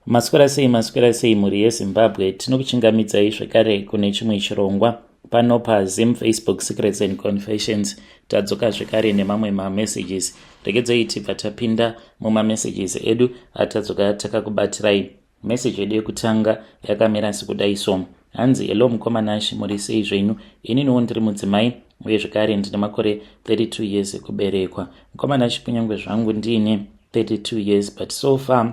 Maswera sei, maswera sei mhuri yeZimbabwe? Tinokuchingamidzai zvekare kune chimwe chirongwa pano paZim Facebook Secrets and Confessions. Tadzoka zvekare nemamwe mamessages. Regedzai tibva tapinda mumamessages edu atadzoka takakubatirai. Message yedu yekutanga yakamira sekudai so. Hanzi, "Hello mukoma Nash, muri sei zvenyu? Ininiwo ndiri mudzimai uye zvekare ndine makore 32 years ekuberekwa. Mukoma Nash, kunyange zvangu ndiine 32 years, but so far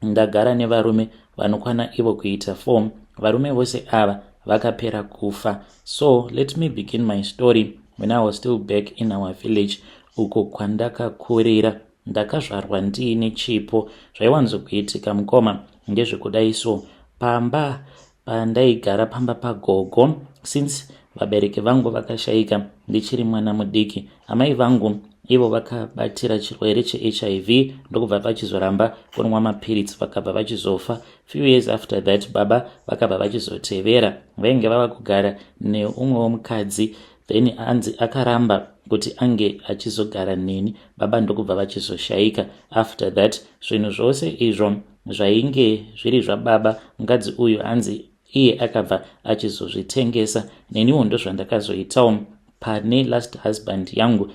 ndagara nevarume vanokwana ivo kuita 4. Varume vose ava vakapera kufa. So let me begin my story when I was still back in our village, uko kwandakakurira. Ndakazvarwa ndiine chipo. Zvaiwanzokuitika, mukoma, ndezvekudai so. Pamba pandaigara, pamba pagogo, since vabereki vangu vakashayika ndichiri mwana mudiki, amai vangu ivo vakabatira chirwere cheHIV, ndokubva vachizoramba kunwa mapiritsi, vakabva vachizofa. Few years after that, baba vakabva vachizotevera. Vainge vava kugara neumwewo mukadzi. Then anzi akaramba kuti ange achizogara neni. Baba ndokubva vachizoshayika after that. Zvinhu zvose izvo zvainge zviri zvababa, mukadzi uyu hanzi iye akabva achizozvitengesa. Neniwo ndozvandakazoitawo pane last husband yangu.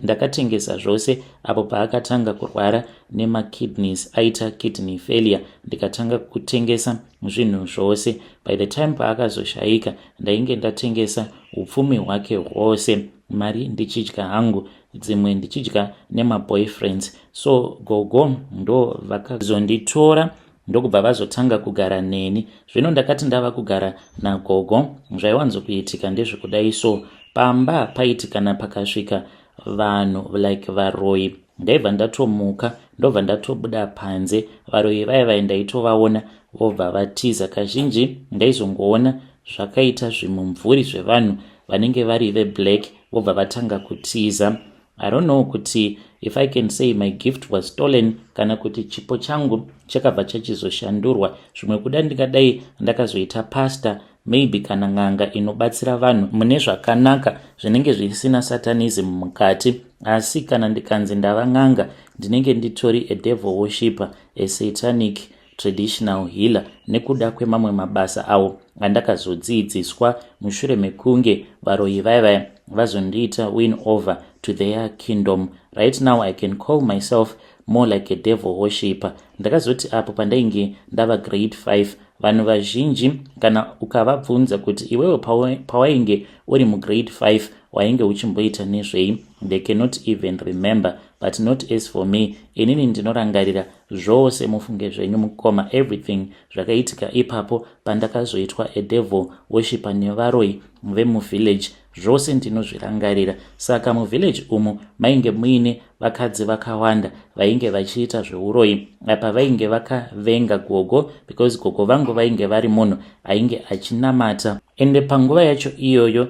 Ndakatengesa zvose apo paakatanga kurwara nemakidneys, aita kidney failure, ndikatanga kutengesa zvinhu zvose. By the time paakazoshayika, ndainge ndatengesa upfumi hwake hwose, mari ndichidya hangu, dzimwe ndichidya nemaboyfriends. So gogo ndo vakazonditora, ndokubva vazotanga kugara neni. Zvino ndakati ndava kugara nagogo, zvaiwanzokuitika ndezvekudai so. Pamba paiti kana pakasvika vanhu, like varoi, ndaibva ndatomuka, ndobva ndatobuda panze. Varoyi vaya vai ndaitovaona vobva vatiza. Kazhinji ndaizongoona zvakaita zvimumvuri zvevanhu vanenge vari veblack, vobva vatanga kutiza. I don't know kuti if I can say my gift was stolen kana kuti chipo changu chakabva chachizoshandurwa. Zvimwe kuda ndingadai ndakazoita pastor maybe, kana n'anga inobatsira vanhu mune zvakanaka zvinenge zvisina satanism mukati. Asi kana ndikanzi ndava n'anga, ndinenge nditori a devil worshipper, a satanic traditional healer, nekuda kwemamwe mabasa awo andakazodzidziswa mushure mekunge varoyi vaya vazondiita win over to their kingdom. Right now I can call myself more like a devil worshipper. Ndakazoti apo pandainge ndava grade 5, vanhu vazhinji kana ukavabvunza kuti iwewe pawainge uri mugrade 5 wainge uchimboita nezvei, they cannot even remember. But not as for me. Inini ndinorangarira zvose. Mufunge zvenyu, mukoma, everything zvakaitika ipapo pandakazoitwa a devil worshipper nevaroyi vemuvillage, zvose ndinozvirangarira. Saka muvillage umu mainge muine vakadzi vakawanda vainge vachiita zveuroyi. Apa vainge vakavenga gogo, because gogo vangu vainge vari munhu ainge achinamata. Ende panguva yacho iyoyo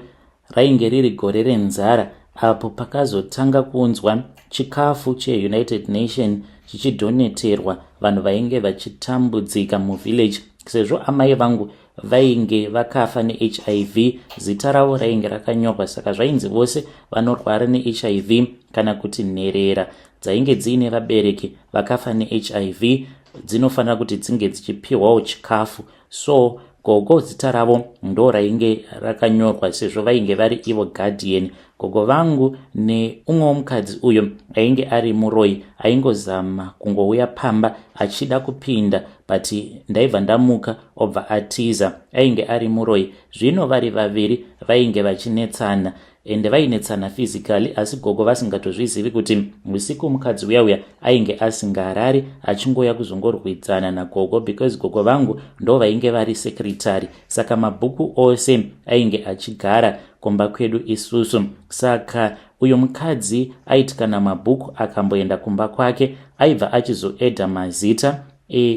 rainge riri gore renzara, apo pakazotanga kuunzwa chikafu cheUnited Nation chichidoneterwa vanhu vainge vachitambudzika muvillage. Sezvo amai vangu vainge vakafa neHIV, zita ravo rainge rakanyorwa. Saka zvainzi vose vanorwara neHIV kana kuti nherera dzainge dziine vabereki vakafa neHIV dzinofanira kuti dzinge dzichipiwawo chikafu. So gogo zita ravo ndo rainge rakanyorwa, sezvo vainge vari ivo guardian. Gogo vangu neumwewo mukadzi uyo ainge ari muroyi aingozama kungouya pamba achida kupinda, but ndaibva ndamuka obva atiza. Ainge ari muroyi. Zvino vari vaviri vainge vachinetsana, ende vainetsana physically, asi gogo vasingatozvizivi kuti usiku mukadzi uya uya ainge asingarari, achingoya kuzongorwidzana nagogo, because gogo vangu ndo vainge vari secretary. Saka mabhuku ose ainge achigara kumba kwedu isusu. Saka uyo mukadzi aiti kana mabhuku akamboenda kumba kwake, aibva achizoedha mazita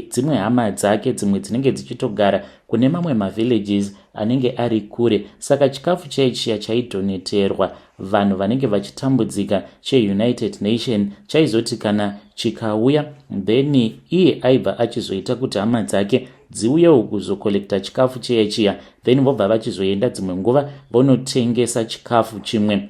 dzimwe hama dzake, dzimwe dzinenge dzichitogara kune mamwe mavillages anenge ari kure. Saka chikafu chaichiya chaidoneterwa vanhu vanenge vachitambudzika cheUnited Nation chaizoti kana chikauya, then iye aibva achizoita kuti hama dzake dziuyewo kuzocollecta chikafu chiya chiya. Then vobva vachizoenda dzimwe nguva vonotengesa chikafu chimwe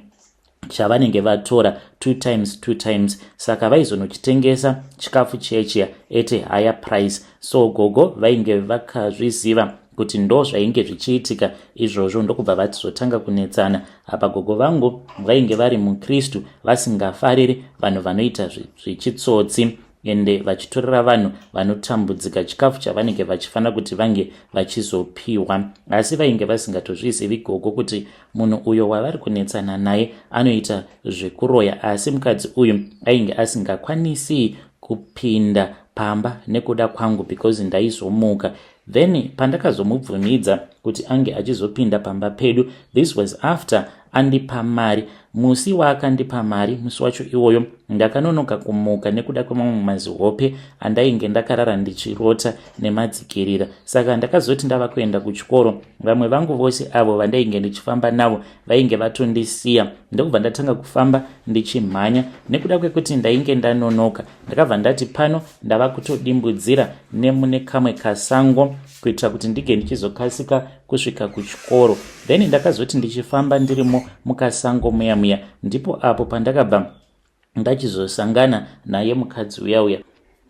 chavanenge vatora. Two times, two times. Saka vaizonochitengesa chikafu chechiya at a higher price. So gogo vainge vakazviziva kuti ndo zvainge zvichiitika izvozvo, ndokubva vachizotanga kunetsana. Apa gogo vangu vainge vari mukristu, vasingafariri vanhu vanoita zvechitsotsi, ende vachitorera vanhu vanotambudzika chikafu chavanenge vachifanira kuti vange vachizopiwa. Asi vainge vasingatozvizivi gogo kuti munhu uyo wavari kunetsana naye anoita zvekuroya. Asi mukadzi uyu ainge asingakwanisi kupinda pamba nekuda kwangu, because ndaizomuka. Then pandakazomubvumidza kuti ange achizopinda pamba pedu, this was after andipa mari. Musi waakandipa mari, musi wacho iwoyo ndakanonoka kumuka nekuda kwemamwe mazihope andainge ndakarara ndichirota nemadzikirira. Saka ndakazoti ndava kuenda kuchikoro, vamwe vangu vose avo vandainge ndichifamba navo vainge vatondisiya, ndokubva ndatanga kufamba ndichimhanya. Nekuda kwekuti ndainge ndanonoka, ndakabva ndati pano ndava kutodimbudzira nemune kamwe kasango kuitira kuti ndige ndichizokasika kusvika kuchikoro. Then ndakazoti ndichifamba ndirimo mukasango muya muya, ndipo apo pandakabva ndachizosangana naye mukadzi uya uya.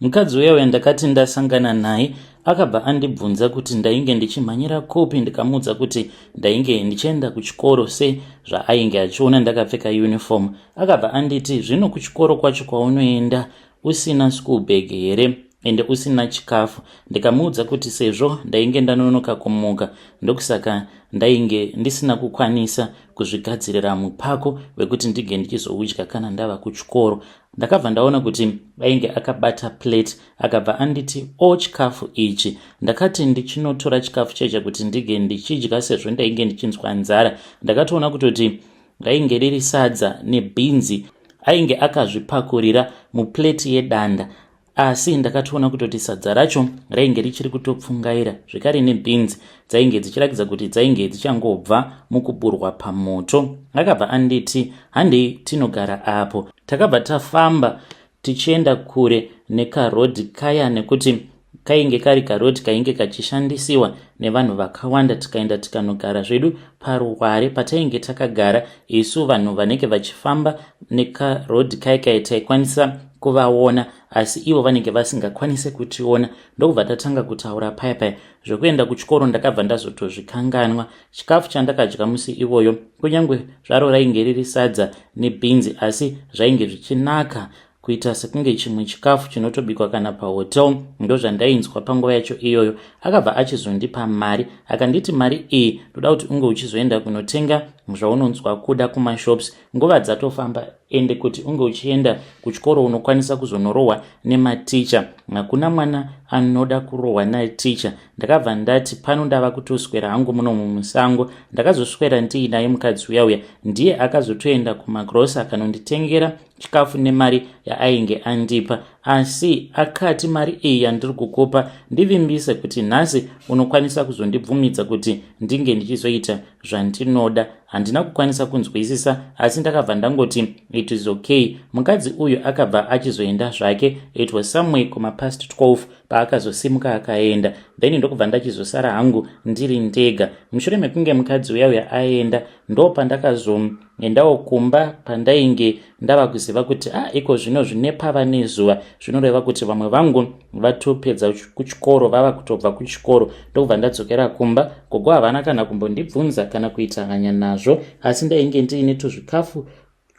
Mukadzi uya uya ndakati ndasangana naye, akabva andibvunza kuti ndainge ndichimhanyira kupi. Ndikamuudza kuti ndainge ndichienda kuchikoro, sezvaainge achiona ndakapfeka uniform. Akabva anditi, "Zvino kuchikoro kwacho kwaunoenda usina school bag here, ende usina chikafu?" Ndikamuudza kuti sezvo ndainge ndanonoka kumuka, ndokusaka ndainge ndisina kukwanisa kuzvigadzirira mupako wekuti ndige ndichizoudya kana ndava kuchikoro. Ndakabva ndaona kuti ainge akabata plate. Akabva anditi, "O, chikafu ichi." Ndakati ndichinotora chikafu checha kuti ndige ndichidya, sezvo ndainge ndichinzwa nzara. Ndakatoona kutoti rainge riri sadza nebhinzi, ainge akazvipakurira muplate yedanda. Asi ndakatoona kutoti sadza racho rainge richiri kutopfungaira zvekare, nebhinzi dzainge dzichiratidza kuti dzainge dzichangobva mukuburwa pamoto. Akabva anditi, "Handei tinogara apo." Takabva tafamba tichienda kure nekarodhi kaya, nekuti kainge kari karodhi kainge kachishandisiwa nevanhu vakawanda. Tikaenda tikanogara zvedu paruware. Patainge takagara isu, vanhu vanenge vachifamba nekarodhi kaikai taikwanisa kuvaona, asi ivo vanenge vasingakwanisi kutiona. Ndokubva tatanga kutaura paya paya. Zvekuenda kuchikoro ndakabva ndazotozvikanganwa. Chikafu chandakadya musi iwoyo, kunyange zvaro rainge riri sadza nebhinzi, asi zvainge zvichinaka kuita sekunge chimwe chikafu chinotobikwa kana pahotel. Ndo zvandainzwa panguva yacho iyoyo. Akabva achizondipa mari, akanditi, "Mari iyi ndoda kuti unge uchizoenda kunotenga zvaunonzwa kuda kumashops. Nguva dzatofamba, ende kuti unge uchienda kuchikoro unokwanisa kuzonorohwa nematicha. Hakuna mwana anoda kurohwa naticha." Ndakabva ndati pano ndava kutoswera hangu muno mumusango. Ndakazoswera ndiinaye mukadzi uya uya. Ndiye akazotoenda kumagrosa akanonditengera chikafu nemari yaainge andipa. Asi akati, "Mari iyi yandiri kukupa, ndivimbise kuti nhasi unokwanisa kuzondibvumidza kuti ndinge ndichizoita zvandinoda." Handina kukwanisa kunzwisisa, asi ndakabva ndangoti, "It is okay." Mukadzi uyu akabva achizoenda zvake. It was somewhere kumapast 12 paakazosimuka akaenda. Then ndokubva ndachizosara hangu ndiri ndega. Mushure mekunge mukadzi uya uya aenda, ndo pandakazoendawo kumba, pandainge ndava kuziva kuti a ah, iko zvino zvine pava nezuva, zvinoreva kuti vamwe vangu vatopedza kuchikoro, vava kutobva kuchikoro. Ndokubva ndadzokera kumba. Gogo havana kana kumbondibvunza kana kuita hanya nazvo, asi ndainge ndiine tuzvikafu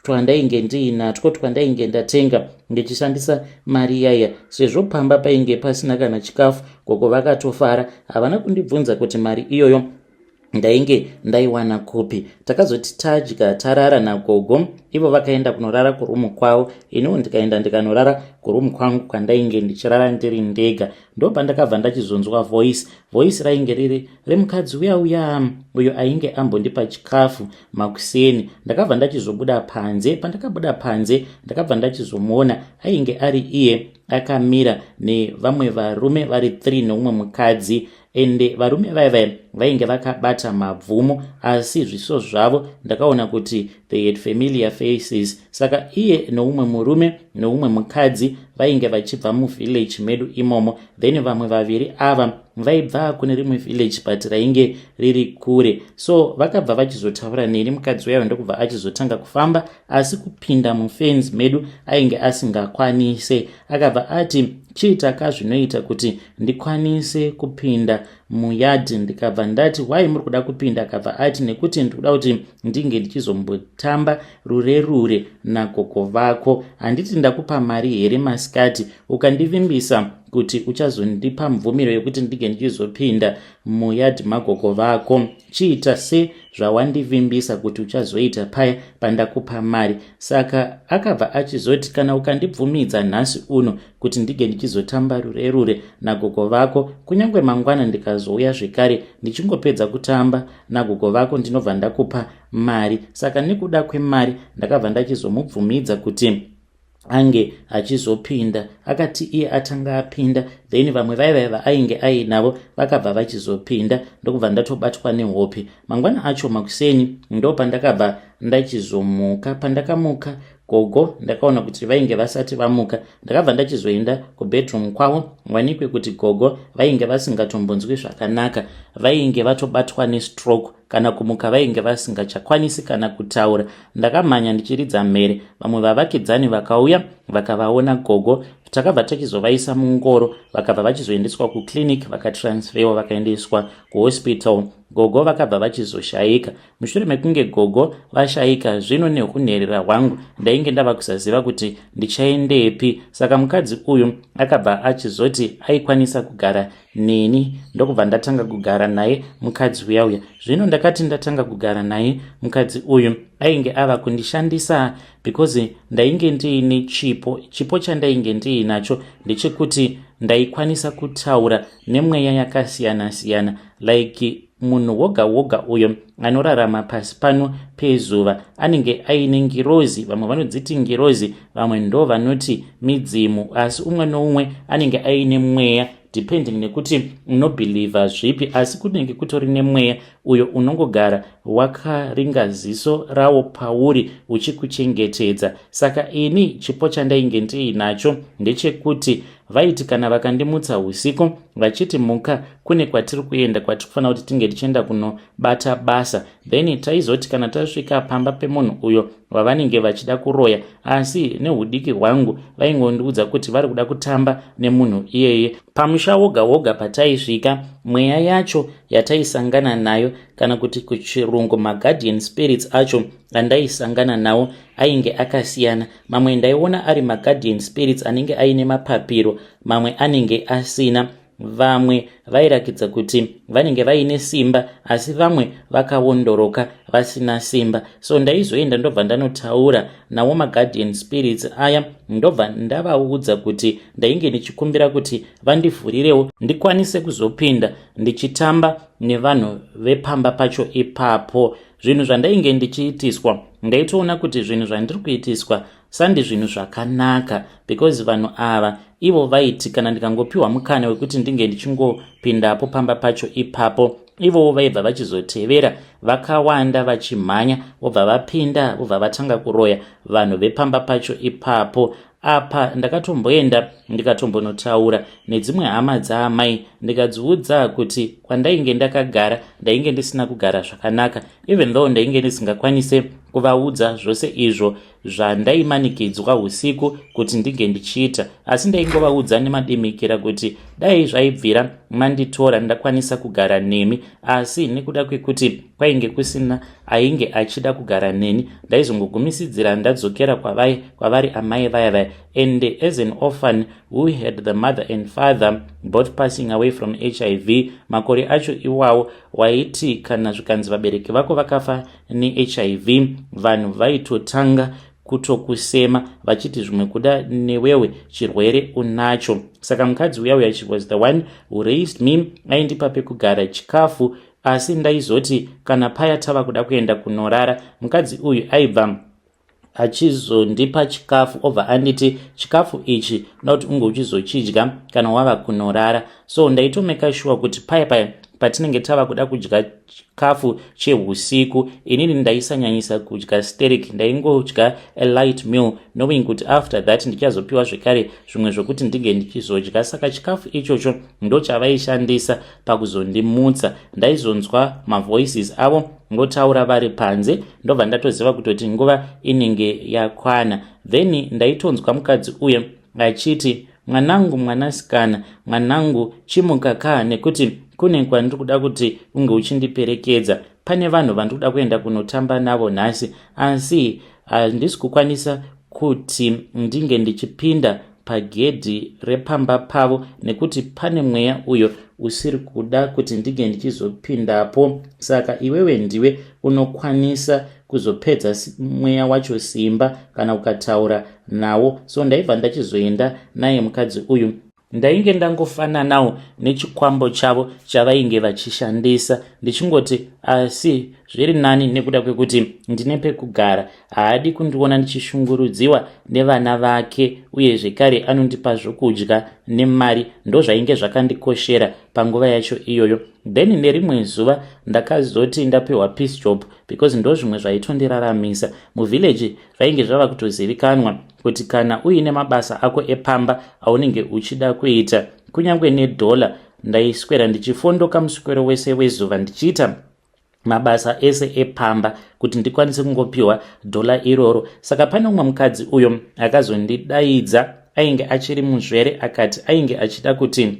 twandainge ndiinatwo twandainge ndatenga ndichishandisa mari yaya, sezvo pamba painge pasina kana chikafu. Gogo vakatofara, havana kundibvunza kuti mari iyoyo ndainge ndaiwana kupi. Takazoti tadya, tarara nagogo, ivo vakaenda kunorara kurumu kwavo, iniwo ndikaenda ndikanorara kurumu kwangu kwandainge ndichirara ndiri ndega. Ndopandakabva ndachizonzwa voice. Voice rainge riri remukadzi uya uya uyo ainge ambondipa chikafu makuseni. Ndakabva ndachizobuda panze. Pandakabuda panze, ndakabva ndachizomuona. Ainge ari iye akamira nevamwe varume vari 3 neumwe mukadzi. Ende varume vaya vaya vainge vakabata mabvumo, asi zviso zvavo ndakaona kuti they had familiar faces. Saka iye neumwe murume neumwe mukadzi vainge vachibva muvillage medu imomo. Then vamwe vaviri ava Vaibva kune rimwe village, but rainge riri kure. So vakabva vachizotaura neni. Mukadzi uyayo ndokubva achizotanga kufamba, asi kupinda mufenzi medu ainge asingakwanise. Akabva ati, "Chiitaka zvinoita kuti ndikwanise kupinda muyadhi." Ndikabva ndati, "Why muri kuda kupinda?" Akabva ati, "Nekuti ndikuda kuti ndinge ndichizombotamba rure rure nagogo vako. Handiti ndakupa mari here masikati, ukandivimbisa kuti uchazondipa mvumiro yekuti ndinge ndichizopinda muyadhi magogo vako? Chiita sezvawandivimbisa kuti uchazoita paya pandakupa mari." Saka akabva achizoti, "Kana ukandibvumidza nhasi uno kuti ndinge ndichizotamba rure rure nagogo vako, kunyange mangwana ndikazouya zvekare, ndichingopedza kutamba nagogo vako, ndinobva ndakupa mari." Saka nekuda kwemari ndakabva ndachizomubvumidza kuti ange achizopinda. Akati iye atanga apinda, then vamwe vaivai vaainge ainavo vakabva vachizopinda, ndokubva ndatobatwa nehope. Mangwana acho makuseni ndo pandakabva ndachizomuka. Pandakamuka, gogo ndakaona kuti vainge vasati vamuka. Ndakabva ndachizoenda kubedroom kwavo, wanikwe kuti gogo vainge vasingatombonzwi zvakanaka. Vainge vatobatwa nestroke, kana kumuka vainge vasingachakwanisi, kana kutaura. Ndakamhanya ndichiridza mhere. Vamwe vavakidzani vakauya, vakavaona gogo. Takabva tachizovaisa mungoro, vakabva vachizoendeswa kuclinic, vakatransferwa, vakaendeswa kuhospital. Gogo vakabva vachizoshayika. Mushure mekunge gogo vashayika, zvino neunherera hwangu ndainge ndava kusaziva kuti ndichaendepi. Saka mukadzi uyu akabva achizoti aikwanisa kugara neni, ndokubva ndatanga kugara naye mukadzi uya uya. Zvino ndakati ndatanga kugara naye mukadzi uyu, ainge ava kundishandisa, because ndainge ndiine chipo. Chipo chandainge ndiinacho ndechekuti ndaikwanisa kutaura nemweya yakasiyana-siyana, like munhu woga woga uyo anorarama pasi pano pezuva anenge aine ngirozi. Vamwe vanodziti ngirozi, vamwe ndo vanoti midzimu, asi umwe noumwe anenge aine mweya, depending nekuti unobhilivha zvipi. Asi kunenge kutori nemweya uyo unongogara wakaringa ziso rawo pauri uchikuchengetedza. Saka ini chipo chandainge ndiinacho ndechekuti vaiti kana vakandimutsa usiku vachiti, "Muka, kune kwatiri kuenda, kwatiri kufanira kuti tinge tichienda kunobata basa," then taizoti kana tasvika pamba pemunhu uyo wavanenge vachida kuroya, asi neudiki hwangu vaingondiudza kuti vari kuda kutamba nemunhu iyeye. Pamusha woga woga pataisvika, mweya yacho yataisangana nayo, kana kuti kuchirungu maguardian spirits acho andaisangana nawo, ainge akasiyana. Mamwe ndaiona ari maguardian spirits anenge aine mapapiro, mamwe anenge asina. Vamwe vairakidza kuti vanenge vaine simba, asi vamwe vakaondoroka vasina simba. So ndaizoenda, ndobva ndanotaura nawo maguardian spirits aya, ndobva ndavaudza kuti ndainge ndichikumbira kuti vandivhurirewo ndikwanise kuzopinda ndichitamba nevanhu vepamba pacho ipapo. Zvinhu zvandainge ndichiitiswa, ndaitoona kuti zvinhu zvandiri kuitiswa sandi zvinhu zvakanaka, because vanhu ava ivo vaiti kana ndikangopiwa mukana wekuti ndinge ndichingopindapo pamba pacho ipapo, ivowo vaibva vachizotevera vakawanda vachimhanya, vobva vapinda, vobva vatanga kuroya vanhu vepamba pacho ipapo. Apa ndakatomboenda, ndikatombonotaura nedzimwe hama dzaamai, ndikadziudza kuti kwandainge ndakagara ndainge ndisina kugara zvakanaka, even though ndainge ndisingakwanise kuvaudza zvose izvo zvandaimanikidzwa usiku kuti ndinge ndichiita, asi ndaingovaudza nemadimikira kuti dai zvaibvira manditora ndakwanisa kugara nemi. Asi nekuda kwekuti kwainge kusina ainge achida kugara neni, ndaizongogumisidzira ndadzokera kwavari amai vaya vaya. And as an orphan who had the mother and father both passing away from HIV, makore acho iwawo waiti kana zvikanzi vabereki vako vakafa neHIV, vanhu vaitotanga kutokusema vachiti zvimwe kuda newewe chirwere unacho. Saka mukadzi uya uya, she was the one who raised me. Aindipa pekugara, chikafu, asi ndaizoti kana paya tava kuda kuenda kunorara, mukadzi uyu aibva achizondipa chikafu, obva anditi, "Chikafu ichi nda kuti unge uchizochidya kana wava kunorara." So ndaitomeka sure kuti paya paya Patinenge tava kuda kudya chikafu cheusiku, inini ndaisanyanyisa kudya sterek. Ndaingodya a light meal, knowing kuti after that ndichazopiwa zvekare zvimwe zvokuti ndinge ndichizodya. Saka chikafu ichocho ndo chavaishandisa pakuzondimutsa. Ndaizonzwa mavoices avo ngotaura vari panze, ndobva ndatoziva kutoti nguva inenge yakwana. Then ndaitonzwa mukadzi uye achiti, "Mwanangu, mwanasikana, mwanangu, chimuka ka, nekuti kune kwandiri kuda kuti unge uchindiperekedza. Pane vanhu vandiri kuda kuenda kunotamba navo nhasi, asi handisi kukwanisa kuti ndinge ndichipinda pagedhi repamba pavo nekuti pane mweya uyo usiri kuda kuti ndinge ndichizopindapo. Saka iwewe ndiwe unokwanisa kuzopedza mweya wacho simba kana ukataura nawo." So ndaibva ndachizoenda naye mukadzi uyu. Ndainge ndangofananawo nechikwambo chavo chavainge vachishandisa, ndichingoti asi zviri nani nekuda kwekuti ndine pekugara. Haadi kundiona ndichishungurudziwa nevana vake, uye zvekare anondipa zvokudya nemari. Ndozvainge zvakandikoshera panguva yacho iyoyo. Then nerimwe zuva ndakazoti ndapiwa piece job, because ndo zvimwe zvaitondiraramise muvillage. Zvainge zvava kutozivikanwa kuti kana uine mabasa ako epamba aunenge uchida kuita, kunyange nedhola. Ndaiswera ndichifondoka muswero wese wezuva ndichiita mabasa ese epamba kuti ndikwanise kungopiwa dhola iroro. Saka pane umwe mukadzi uyo akazondidaidza, ainge achiri muzvere, akati ainge achida kuti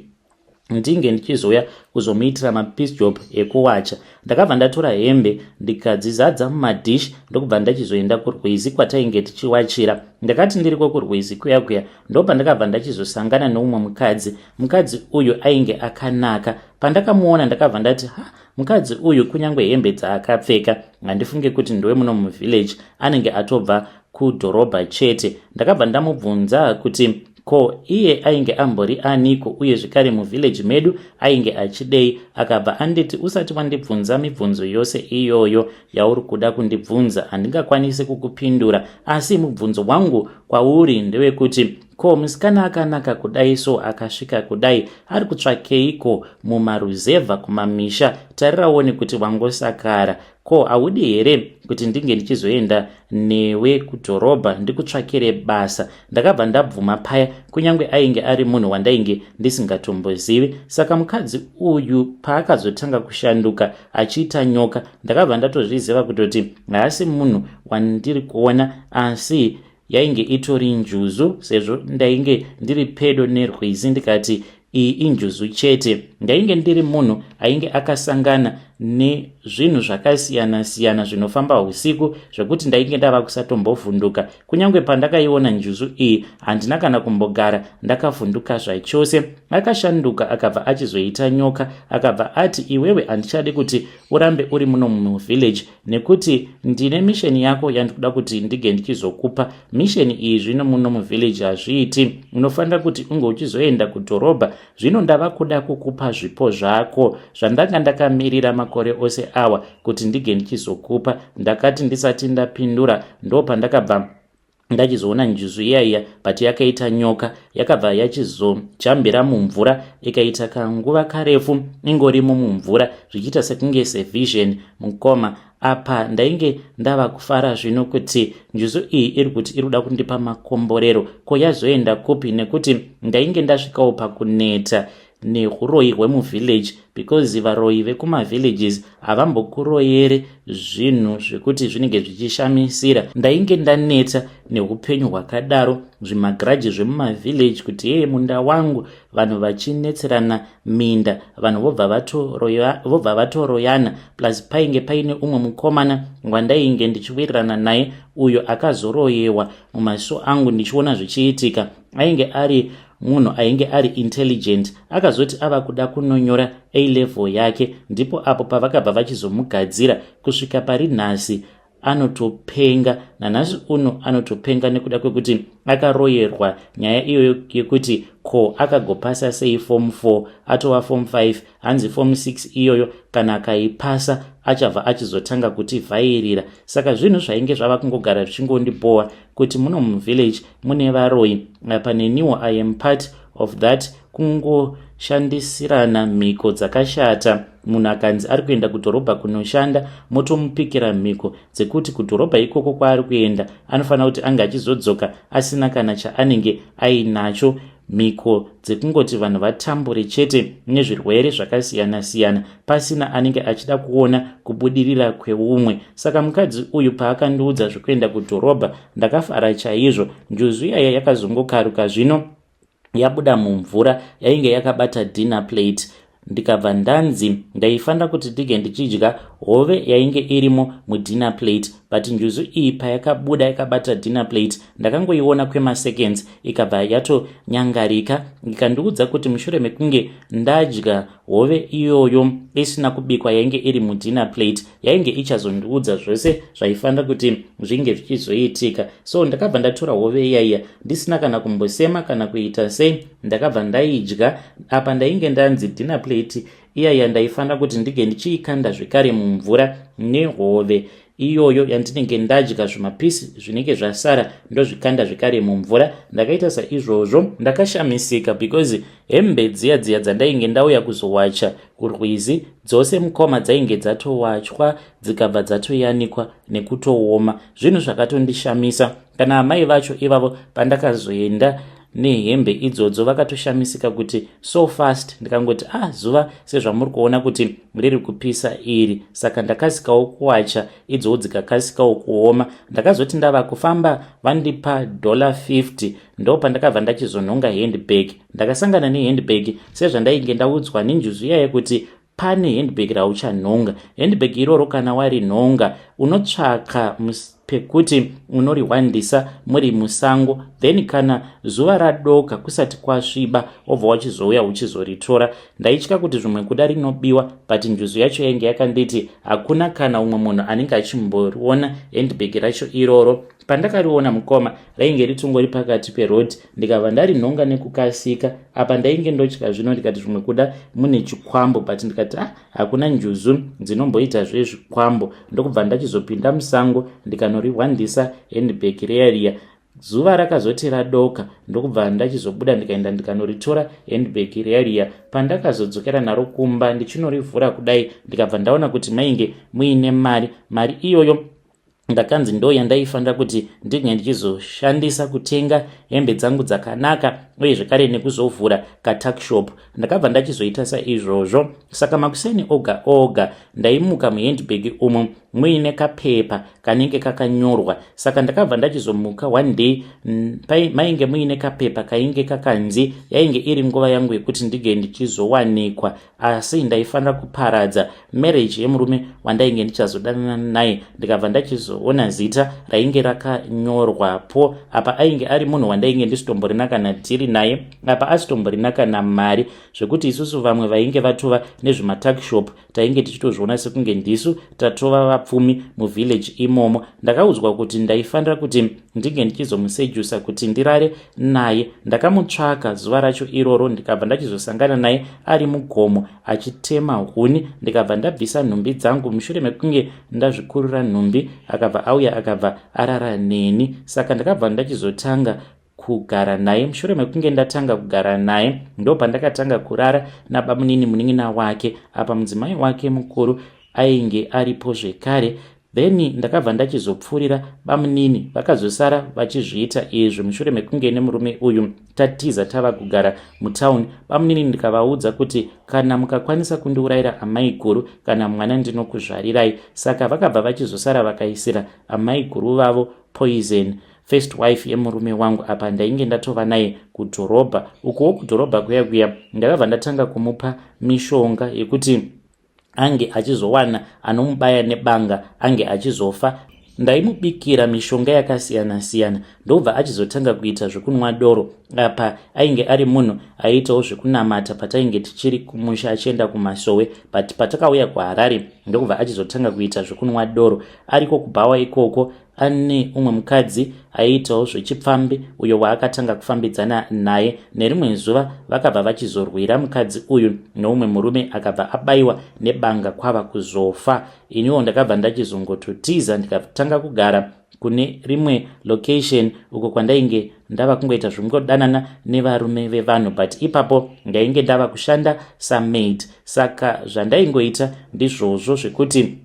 ndinge ndichizouya kuzomuitira mapiece job ekuwacha. Ndakabva ndatora hembe, ndikadzizadza mumadhishi, ndokubva ndachizoenda kurwizi kwatainge tichiwachira. Ndakati ndiriko kurwizi kuya kuya, ndopandakabva ndachizosangana neumwe mukadzi. Mukadzi uyu ainge akanaka. Pandakamuona, ndakabva ndati, "Ha, mukadzi uyu, kunyange hembe dzaakapfeka, handifunge kuti ndowe muno muvillage, anenge atobva kudhorobha chete." Ndakabva ndamubvunza kuti ko iye ainge ambori aniko, uye zvekare muvillage medu ainge achidei. Akabva anditi, "Usati wandibvunza mibvunzo yose iyoyo yauri kuda kundibvunza, handingakwanisi kukupindura. Asi mubvunzo wangu kwauri ndewekuti, ko musikana akanaka kudai so, akasvika kudai, ari kutsvakeiko mumaruzevha kumamisha? Tariraone kuti wangosakara. Ko haudi here kuti ndinge ndichizoenda newe kudhorobha ndikutsvakire basa?" Ndakabva ndabvuma paya, kunyange ainge ari munhu wandainge ndisingatombozivi. Saka mukadzi uyu paakazotanga kushanduka achiita nyoka, ndakabva ndatozviziva kutoti haasi munhu wandiri kuona, asi yainge itori njuzu, sezvo ndainge ndiri pedo nerwizi. Ndikati iyi injuzu chete. Ndainge ndiri munhu ainge akasangana nezvinhu zvakasiyana-siyana zvinofamba usiku, zvekuti ndainge ndava kusatombovhunduka. Kunyange pandakaiona njuzu iyi, handina kana kumbogara ndakavhunduka zvachose. Akashanduka akabva achizoita nyoka. Akabva ati, "Iwewe handichadi kuti urambe uri muno muvillage, nekuti ndine mission yako yandikuda kuti ndige ndichizokupa. Mission iyi zvino muno muvillage hazviiti, unofanira kuti unge uchizoenda kudhorobha. Zvino ndava kuda kukupa zvipo zvako zvandanga ndakamirira makore ose awa kuti ndige ndichizokupa." Ndakati ndisati ndapindura, ndo pandakabva ndachizoona njuzu iya iya, but yakaita nyoka. Yakabva yachizojambira mumvura, ikaita kanguva karefu ingorimo mumvura, zvichiita sekunge sevision. Mukoma, apa ndainge ndava kufara zvino kuti njuzu iyi iri kuti iri kuda kundipa makomborero. Ko yazoenda kupi? Nekuti ndainge ndasvikawo pakuneta neuroyi hwemuvillage, because varoyi vekumavillages havambokuroyere zvinhu zvekuti zvinenge zvichishamisira. Ndainge ndaneta neupenyu hwakadaro, zvimagrudge zvemumavillage, kuti yeye munda wangu, vanhu vachinetserana minda, vanhu vobva vatoroyana. Plus painge paine umwe mukomana wandainge ndichiwirirana naye, uyo akazoroyewa mumaso angu ndichiona zvichiitika. Ainge ari munhu ainge ari intelligent. Akazoti ava kuda kunonyora A level yake, ndipo apo pavakabva vachizomugadzira. Kusvika pari nhasi anotopenga, nanhasi uno anotopenga, nekuda kwekuti akaroyerwa nyaya iyoyo yekuti ko akagopasa sei form 4, atova form 5. Hanzi form 6 iyoyo kana akaipasa, achabva achizotanga kutivhairira. Saka zvinhu zvainge zvava kungogara zvichingondibhowa kuti muno muvillage mune varoyi. Apa neniwo I am part of. of that, kungoshandisirana mhiko dzakashata. Munhu akanzi ari kuenda kudhorobha kunoshanda, motomupikira mhiko dzekuti kudhorobha ikoko kwaari kuenda anofanira kuti ange achizodzoka asina kana chaanenge ainacho. Mhiko dzekungoti vanhu vatambure chete nezvirwere zvakasiyana-siyana, pasina anenge achida kuona kubudirira kweumwe. Saka mukadzi uyu paakandiudza zvekuenda kudhorobha, ndakafara chaizvo. Njuzu iyaya yakazongokaruka zvino yabuda mumvura, yainge yakabata dinner plate. Ndikabva ndanzi ndaifanira kuti ndige ndichidya hove yainge irimo mudinner plate. But njuzu iyi payakabuda yakabata dinner plate, ndakangoiona kwemaseconds, ikabva yatonyangarika. Ikandiudza kuti mushure mekunge ndadya hove iyoyo isina kubikwa yainge iri mudinner plate, yainge ichazondiudza zvose zvaifanira kuti zvinge zvichizoitika. So ndakabva ndatora hove iyaiya ndisina kana kumbosema kana kuita sei, ndakabva ndaidya. Apa ndainge ndanzi dinner plate iyaiya ndaifanira kuti ndige ndichiikanda zvekare mumvura nehove iyoyo yandinenge ndadya. Zvimapisi zvinenge zvasara ndozvikanda zvekare mumvura. Ndakaita saizvozvo. Ndakashamisika because hembe dziya dziya dzandainge ndauya kuzowacha kurwizi dzose, mukoma, dzainge dzatowachwa, dzikabva dzatoyanikwa nekutooma. Zvinhu zvakatondishamisa. Kana amai vacho ivavo, pandakazoenda nehembe idzodzo, vakatoshamisika kuti so fast. Ndikangoti, "Ah, zuva sezvamuri kuona kuti riri kupisa iri, saka ndakasikawo kuwacha idzowo, dzikakasikawo kuoma." Ndakazoti ndava kufamba, vandipa $50. Ndo pandakabva ndachizonhonga handbag. Ndakasangana nehandbag sezvandainge ndaudzwa nenjuzu iyaya kuti pane handbag rauchanhonga. Handbag iroro kana warinhonga, unotsvaka pekuti unorihwandisa muri musango, then kana zuva radoka kusati kwasviba, wobva wachizouya uchizoritora. Ndaitya kuti zvimwe kuda rinobiwa, but njuzu yacho yainge yakanditi hakuna kana umwe munhu anenge achimboriona handbag racho iroro. Pandakariona, mukoma, rainge ritongori pakati peroad. Ndikabva ndarinhonga nekukasika. Apa ndainge ndotya zvino, ndikati zvimwe kuda mune chikwambo, but ndikati, "Ah, hakuna njuzu dzinomboita zvezvikwambo." Ndokubva ndachizopinda musango, ndikanorihwandisa handbag riya riya. Zuva rakazoti radoka, ndokubva ndachizobuda, ndikaenda ndikanoritora handbag riya riya. Pandakazodzokera naro kumba, ndichinorivhura kudai, ndikabva ndaona kuti mainge muine mari. Mari iyoyo ndakanzi ndo yandaifanira kuti ndinge ndichizoshandisa kutenga hembe dzangu dzakanaka, uye zvekare nekuzovhura katuckshop. Ndakabva ndachizoita saizvozvo. Saka makuseni oga oga ndaimuka muhandbag umu muine kapepa kanenge kakanyorwa. Saka ndakabva ndachizomuka one day, mainge muine kapepa kainge kakanzi yainge iri nguva yangu yekuti ndinge ndichizowanikwa, asi ndaifanira kuparadza marriage yemurume wandainge ndichazodanana naye. Ndikabva ndachizoona zita rainge rakanyorwapo. Apa ainge ari munhu wandainge ndisitomborina kana tiri naye, apa asitomborina kana mari, zvekuti isusu vamwe vainge vatova nezvematuckshop tainge tichitozviona sekunge ndisu tatova vapfumi muvillage imomo. Ndakaudzwa kuti ndaifanira kuti ndinge ndichizomusedusa kuti ndirare naye. Ndakamutsvaka zuva racho iroro, ndikabva ndachizosangana naye ari mugomo achitema huni. Ndikabva ndabvisa nhumbi dzangu. Mushure mekunge ndazvikurura nhumbi, akabva auya, akabva arara neni. Saka ndakabva ndachizotanga kugara naye. Mushure mekunge ndatanga kugara naye, ndo pandakatanga kurara nabamunini munin'ina wake. Apa mudzimai wake mukuru ainge aripo zvekare. Then ndakabva ndachizopfuurira. Bamunini vakazosara vachizviita izvi mushure mekunge nemurume uyu tatiza, tava kugara mutauni. Bamunini ndikavaudza kuti kana mukakwanisa kundiurayira amai guru kana mwana, ndinokuzvarirai. Saka vakabva vachizosara vakaisira amai guru vavo poison, first wife yemurume wangu. Apa ndainge ndatova naye kudhorobha ukuwo. Kudhorobha kuya kuya ndakabva ndatanga kumupa mishonga yekuti ange achizowana anomubaya nebanga, ange achizofa. Ndaimubikira mishonga yakasiyana-siyana, ndobva achizotanga kuita zvekunwa doro. Apa ainge ari munhu aiitawo zvekunamata patainge tichiri kumusha, achienda kumasowe, but patakauya kuHarare, ndokubva achizotanga kuita zvekunwa doro ariko kubhawa ikoko. Ane umwe mukadzi aiitawo zvechipfambi uyo waakatanga kufambidzana naye. Nerimwe zuva vakabva vachizorwira mukadzi uyu neumwe murume, akabva abayiwa nebanga kwava kuzofa. Iniwo ndakabva ndachizongototiza, ndikatanga kugara kune rimwe location uko kwandainge ndava kungoita zvekungodanana nevarume vevanhu, but ipapo ndainge ndava kushanda samaid. Saka zvandaingoita ndizvozvo zvekuti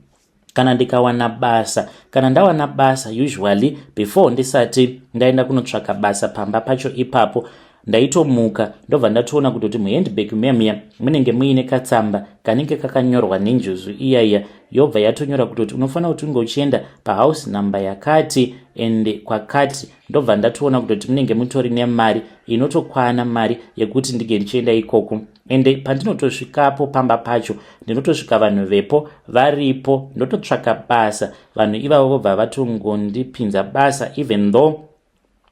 kana ndikawana basa, kana ndawana basa, usually before ndisati ndaenda kunotsvaka basa pamba pacho ipapo, ndaitomuka ndobva ndatoona kutoti muhandbag muya muya munenge muine katsamba kanenge kakanyorwa nenjuzu iyaiya, yobva yatonyora kutoti unofanira kuti unge uchienda pahouse number yakati ende kwakati. Ndobva ndatoona kutoti munenge mutori nemari inotokwana, mari yekuti ndinge ndichienda ikoko. Ende pandinotosvikapo pamba pacho, ndinotosvika vanhu vepo varipo, ndototsvaka basa. Vanhu ivavo vobva vatongondipinza basa, even though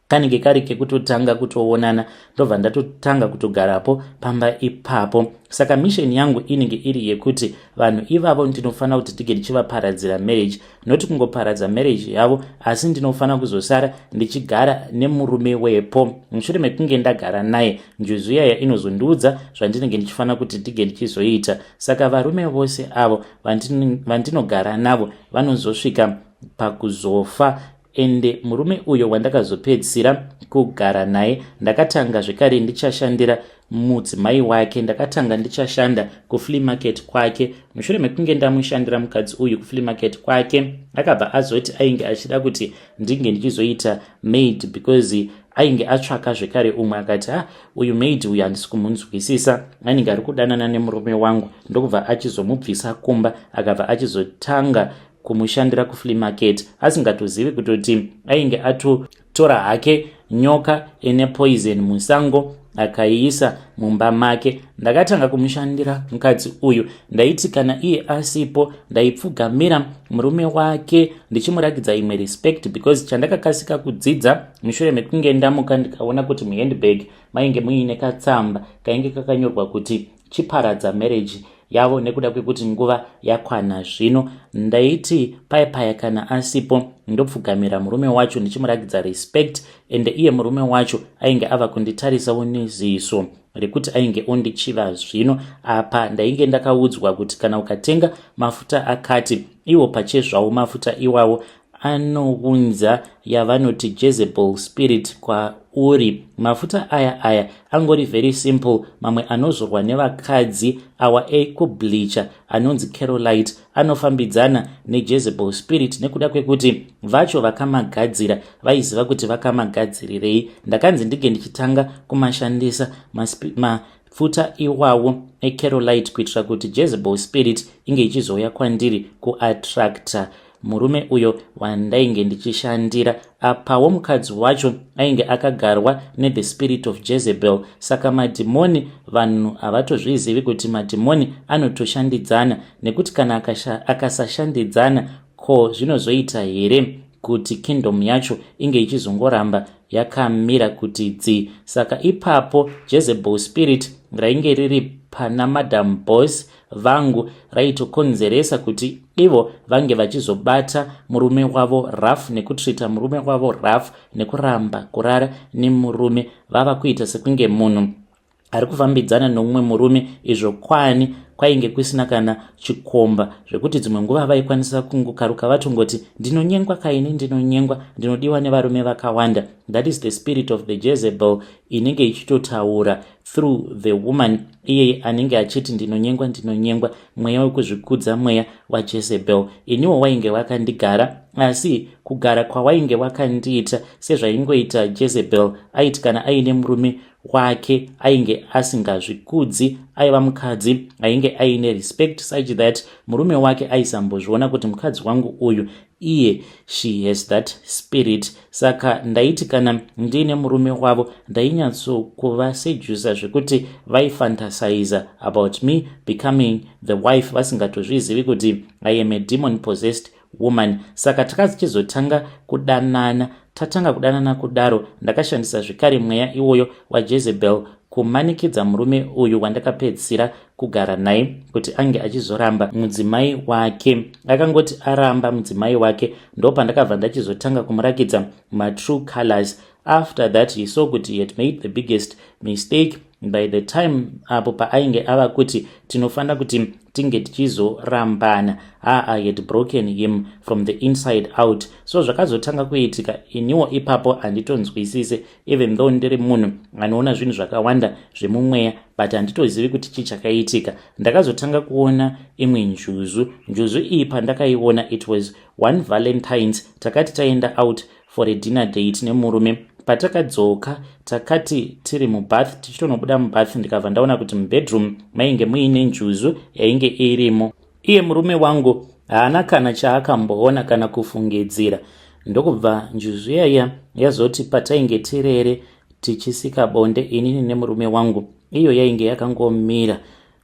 kanenge kari kekutotanga kutoonana. Ndobva ndatotanga kutogarapo pamba ipapo. Saka mission yangu inenge iri yekuti vanhu ivavo ndinofanira kuti tige ndichivaparadzira marriage, noti kungoparadza marriage yavo, asi ndinofanira kuzosara ndichigara nemurume wepo. Mushure mekunge ndagara naye, njuzu iyaya inozondiudza zvandinenge ndichifanira kuti ndige ndichizoita. Saka varume vose avo vandinogara navo vanozosvika pakuzofa. Ende murume uyo wandakazopedzisira kugara naye, ndakatanga zvekare ndichashandira mudzimai wake. Ndakatanga ndichashanda kuflea market kwake. Mushure mekunge ndamushandira mukadzi uyu kuflea market kwake, akabva azoti ainge achida kuti ndinge ndichizoita maid, because ainge atsvaka zvekare umwe, akati, "Ha, ah, uyu maid uyu handisi kumunzwisisa, anenge ari kudanana nemurume wangu." Ndokubva achizomubvisa kumba, akabva achizotanga kumushandira kuflea market, asingatozivi kutoti ainge atotora hake nyoka ine poison musango, akaiisa mumba make. Ndakatanga kumushandira mukadzi uyu. Ndaiti kana iye asipo, ndaipfugamira murume wake ndichimurakidza imwe respect, because chandakakasika kudzidza mushure mekunge ndamuka ndikaona kuti muhandbag mainge muine katsamba kainge kakanyorwa kuti chiparadza marriage yavo nekuda kwekuti nguva yakwana zvino, ndaiti paya paya kana asipo, ndopfugamira murume wacho ndichimurakidza respect. Ende iye murume wacho ainge ava kunditarisawo neziso rekuti ainge ondichiva zvino. Apa ndainge ndakaudzwa kuti kana ukatenga mafuta akati, iwo pachezvawo mafuta iwawo anounza yavanoti Jezebel spirit kwauri. Mafuta aya aya angori very simple, mamwe anozorwa nevakadzi awa ekubleacha anonzi Carolite, anofambidzana neJezebel spirit nekuda kwekuti vacho vakamagadzira vaiziva kuti vakamagadzirirei. Ndakanzi ndinge ndichitanga kumashandisa mafuta iwawo eCarolite kuitira kuti Jezebel spirit inge ichizouya kwandiri kuattracta murume uyo wandainge ndichishandira. Apawo mukadzi wacho ainge akagarwa nethe spirit of Jezebel. Saka madhimoni, vanhu havatozvizivi kuti madhimoni anotoshandidzana, nekuti kana akasashandidzana, ko zvinozoita here kuti kingdom yacho inge ichizongoramba yakamira kuti dzi? Saka ipapo Jezebel spirit rainge riri pana Madam Boss vangu raitokonzeresa kuti ivo vange vachizobata murume wavo rough, nekutreata murume wavo rough, nekuramba kurara nemurume, vava kuita sekunge munhu ari kufambidzana nomumwe murume, izvo kwani kwainge kusina kana chikomba, zvekuti dzimwe nguva vaikwanisa kungokaruka vatongoti, "Ndinonyengwa kaini, ndinonyengwa, ndinodiwa nevarume vakawanda." That is the spirit of the Jezebel inenge ichitotaura through the woman iyeye anenge achiti, "Ndinonyengwa, ndinonyengwa." Mweya wekuzvikudza, mweya waJezebel, iniwo wainge wakandigara. Asi kugara kwawainge wakandiita sezvaingoita Jezebel, aiti kana aine murume wake ainge asingazvikudzi, aiva mukadzi ainge aine respect such that murume wake aisambozviona kuti mukadzi wangu uyu iye she has that spirit. Saka ndaiti kana ndiine murume wavo, ndainyatsokuvasedusa zvekuti vaifantasiza about me becoming the wife, vasingatozvizivi kuti I am a demon possessed woman. Saka takazichizotanga kudanana. Tatanga kudanana kudaro, ndakashandisa zvekare mweya iwoyo waJezebel kumanikidza murume uyu wandakapedzisira kugara naye kuti ange achizoramba mudzimai wake. Akangoti aramba mudzimai wake, ndopandakabva ndachizotanga kumurakidza matrue colors. After that he saw kuti he had made the biggest mistake. By the time apo paainge ava kuti tinofanira kuti tinge tichizorambana, ha, I had broken him from the inside out. So zvakazotanga kuitika, iniwo ipapo handitonzwisise, even though ndiri munhu anoona zvinhu zvakawanda zvemumweya, but handitozivi kuti chii chakaitika. Ndakazotanga kuona imwe njuzu. Njuzu iyi pandakaiona, it was one Valentines. Takati taenda out for a dinner date nemurume. Patakadzoka, takati tiri mubath, tichitonobuda mubath, ndikabva ndaona kuti mubedroom mainge muine njuzu yainge irimo. Iye murume wangu haana kana chaakamboona kana kufungidzira. Ndokubva njuzu yaiya yazoti, patainge tirere tichisika bonde inini nemurume wangu, iyo yainge yakangomira,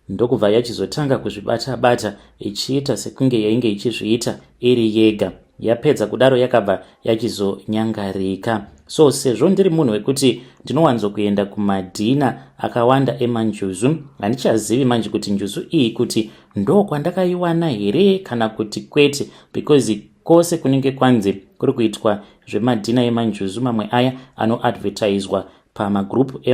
ndokubva yachizotanga kuzvibata-bata ichiita sekunge yainge ichizviita iri yega. Yapedza kudaro, yakabva yachizonyangarika. So sezvo ndiri munhu wekuti ndinowanzokuenda kumadhina akawanda emanjuzu, handichazivi manje kuti njuzu iyi kuti ndo kwandakaiwana here kana kuti kwete, because kwose kunenge kwanzi kuri kuitwa zvemadhina emanjuzu, mamwe aya anoadvertiswa pamagroup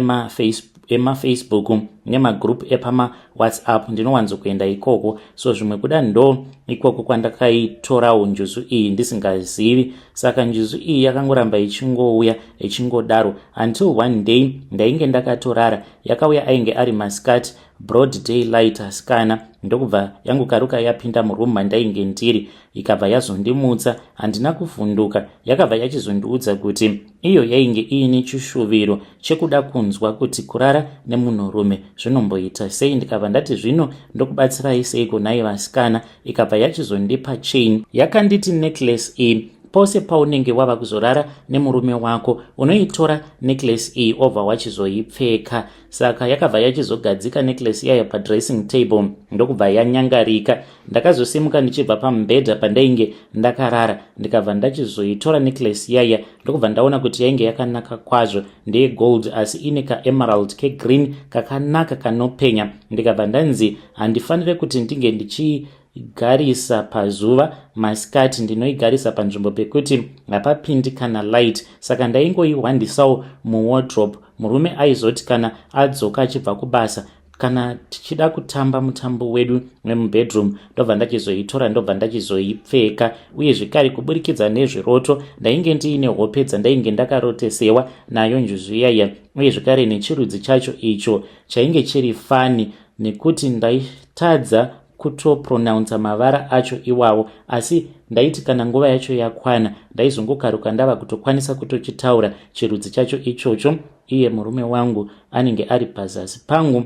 emaFacebook nemagroup epamaWhatsApp, ndinowanzokuenda ikoko. So zvimwe kuda ndo ikoko kwandakaitorawo njuzu iyi ndisingazivi. Saka njuzu iyi yakangoramba ichingouya ichingodaro until one day ndainge ndakatorara, yakauya. Ainge ari masikati, broad daylight, asikana. Ndokubva yangokaruka yapinda muroom mandainge ndiri, ikabva yazondimutsa. Handina kuvhunduka. Yakabva yachizondiudza kuti iyo yainge iine chishuviro chekuda kunzwa kuti kurara nemunhurume zvinomboita sei. Ndikabva ndati, "Zvino ndokubatsirai seiko nhai vasikana?" Ikabva yachizondipa chain. Yakanditi, "Necklace iyi, pose paunenge wava kuzorara nemurume wako, unoitora necklace iyi, obva wachizoipfeka." Saka yakabva yachizogadzika necklace iyayo padressing table, ndokubva yanyangarika. Ndakazosimuka ndichibva pamubhedha pandainge ndakarara, ndikabva ndachizoitora necklace iyaya, ndokubva ndaona kuti yainge yakanaka kwazvo, ndeyegold asi ine kaemerald kegreen kakanaka kanopenya. Ndikabva ndanzi handifaniri kuti ndinge ndichigarisa pazuva masikati, ndinoigarisa panzvimbo pekuti hapapindi kana light. Saka ndaingoihwandisawo muwardrobe. Murume aizoti kana adzoka achibva kubasa, kana tichida kutamba mutambo wedu wemubedroom, ndobva ndachizoitora, ndobva ndachizoipfeka. Uye zvekare, kuburikidza nezviroto, ndainge ndiine hope dzandainge ndakarotesewa nayo njuzu iyaya, uye zvekare nechirudzi chacho icho chainge chiri funny, nekuti ndaitadza kutopronounsa mavara acho iwawo. Asi ndaiti kana nguva yacho yakwana, ndaizongokaruka ndava kutokwanisa kutochitaura chirudzi chacho ichocho. Iye murume wangu anenge ari pazasi pangu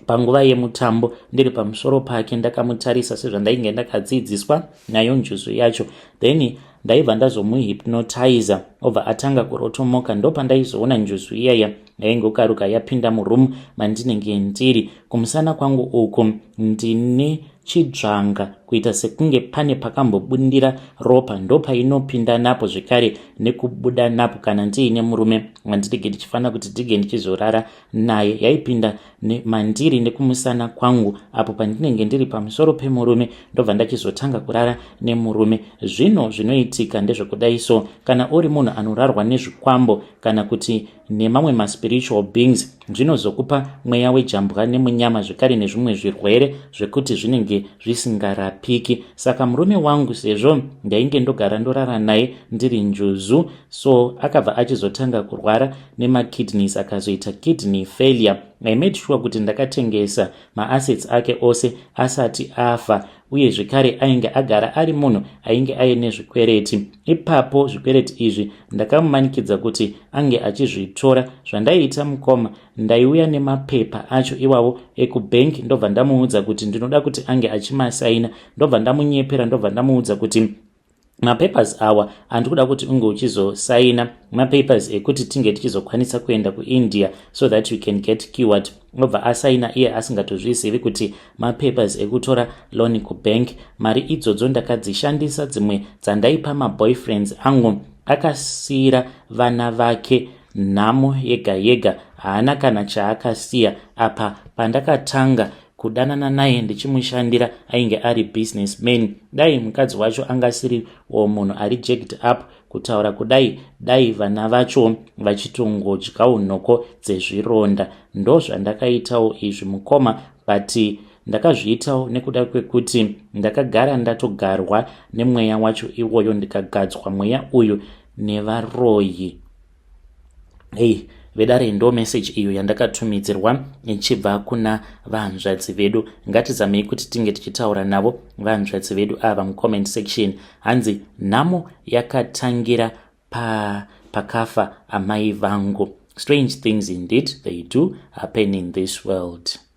panguva yemutambo, ndiri pamusoro pake ndakamutarisa sezvandainge ndakadzidziswa nayo njuzu yacho. Then ndaibva ndazomuhypnotiza, obva atanga kurotomoka. Ndopandaizoona njuzu iyaya yaingokaruka yapinda muroom mandinenge ndiri. Kumusana kwangu uku ndine chidzvanga, kuita sekunge pane pakambobudira ropa. Ndopainopinda napo zvekare nekubuda napo kana ndiine murume wandinenge ndichifanira kuti ndige ndichizorara naye. Yaipinda mandiri nekumusana kwangu apo pandinenge ndiri pamusoro pemurume, ndobva ndachizotanga kurara nemurume. Zvino zvinoitika ndezvekudai so: kana uri munhu anorarwa nezvikwambo kana kuti nemamwe maspiritual beings, zvinozokupa mweya wejambwa nemunyama, zvekare nezvimwe zvirwere zvekuti zvinenge zvisingarapiki. Saka murume wangu, sezvo ndainge ndogara ndorara naye ndiri njuzu, so akabva achizotanga kurwara nemakidneys, akazoita kidney failure. I made sure kuti ndakatengesa maassets ake ose asati afa. Uye zvekare ainge agara ari munhu ainge aine zvikwereti. Ipapo zvikwereti izvi ndakamumanikidza kuti ange achizvitora. Zvandaiita, mukoma, ndaiuya nemapepa acho iwawo ekubhengi, ndobva ndamuudza kuti ndinoda kuti ange achimasaina. Ndobva ndamunyepera, ndobva ndamuudza kuti mapapers awa andikuda kuti unge uchizosaina mapapers ekuti tinge tichizokwanisa kuenda kuIndia so that you can get cured. Obva asaina, iye asingatozvizivi kuti mapapers ekutora loan kubank. Mari idzodzo ndakadzishandisa, dzimwe dzandaipa maboyfriends angu. Akasiyira vana vake nhamo yega yega, haana kana chaakasiya. Apa pandakatanga kudanana naye ndichimushandira, ainge ari businessman. Dai mukadzi wacho angasiriwo munhu ari jacked up kutaura kudai, dai vana vacho vachitongodyawo nhoko dzezvironda. Ndo zvandakaitawo izvi, mukoma, but ndakazviitawo nekuda kwekuti ndakagara ndatogarwa nemweya wacho iwoyo, ndikagadzwa mweya uyu nevaroyi. Hei vedare, ndo meseji iyo yandakatumidzirwa ichibva kuna vanzvadzi vedu. Ngatizamei kuti tinge tichitaura navo vanzvadzi vedu ava mucomment section. Hanzi nhamo yakatangira pa pakafa amai vangu. Strange things indeed, they do happen in this world.